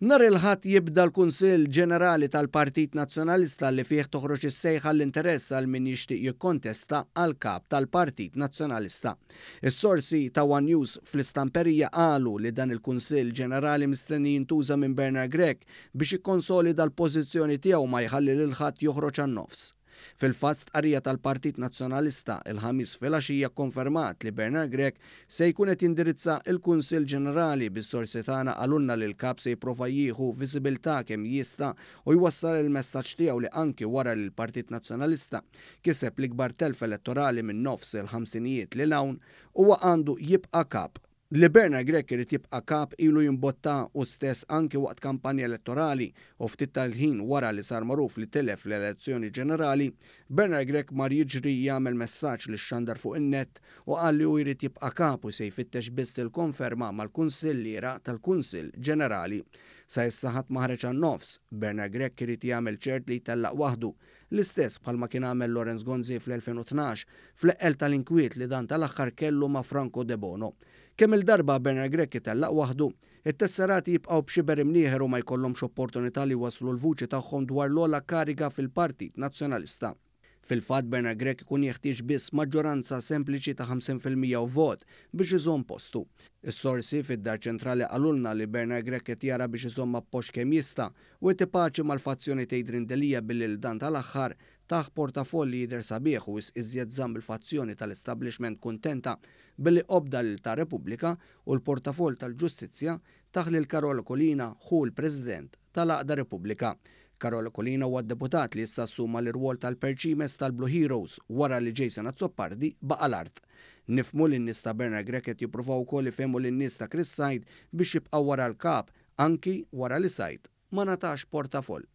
Nhar il-Ħadd jibda l-Kunsill Ġenerali tal-Partit Nazzjonalista li fih toħroġ is-sejħa għall-interess għal min jixtieq jikkontesta għal Kap tal-Partit Nazzjonalista. Is-sorsi ta' one News fl-istamperija qalu li dan il-Kunsill Ġenerali mistenni jintuża minn Bernard Grech biex jikkonsolida l-pożizzjoni tiegħu ma jħalli lil ħadd joħroġ għan-nofs. Fil-fatt stqarrija tal-Partit Nazzjonalista il-Ħamis filgħaxija kkonfermat li Bernard Grech se jkun qed jindirizza l-Kunsill Ġenerali bis-sorsi tagħna qalulna li l-Kap se jipprova jieħu viżibilità kemm jista' u jwassal il-messaġġ tiegħu li anki wara li l-Partit Nazzjonalista kiseb l-ikbar telf elettorali minn nofs il-ħamsinijiet lil hawn huwa għandu jibqa' Kap. Li Bernard Grech irid jibqa' Kap ilu jimbotta hu stess anki waqt kampanja elettorali u ftit tal-ħin wara li sar magħruf li tilef l-elezzjoni ġenerali, Bernard Grech mar jiġri jagħmel messaġġ li xxandar fuq in-net u qal li hu jrid jibqa' Kap u se jfittex biss il-konferma mal-kunsilliera tal-Kunsill Ġenerali. Sa issa ħadd ma ħareġ għan-nofs, Bernard Grech irid jagħmel ċert li jtellaq waħdu, l-istess bħalma kien għamel Lawrence Gonzi fl-2012, fl-eqqel tal-inkwiet li dan tal-aħħar kellu ma' Franco Debono. Kemm-il darba Bernard Grech itellaq waħdu, it-tesserati jibqgħu b'xiber imnieħer u ma jkollhomx opportunità li jwasslu l-vuċi tagħhom dwar l-ogħla kariga fil-Partit Nazzjonalista. Fil-fatt Bernard Grech ikun jeħtieġ biss maġġoranza sempliċi ta' 50% u vot biex iżomm postu. Is-sorsi fid-Dar Ċentrali qalulna li Bernard Grech qed jara biex iżomm appoġġ kemm jista' u qed ipaċi mal-fazzjoni t'Adrian Delia billi lil dan tal-aħħar tah portafoll li jidher sabiħ u wisq iżjed żamm il-fazzjoni tal-establishment kuntenta billi obda lil ta' Repubblika u l-portafoll tal-Ġustizzja tah lil Karol Aquilina ħu l-President tal-Għaqda Repubblika. Karol Aquilina huwa d-deputat li issa assuma l-irwol tal-perċimes tal-Blue Heroes wara li Jason Azzopardi baqa' l-art. Nifhmu li n-nies ta' Bernard Grech qed jippruvaw ukoll ifehmu lin-nies ta' Chris Said biex jibqgħu wara l-Kap anki wara li Said ma ngħatax portafoll.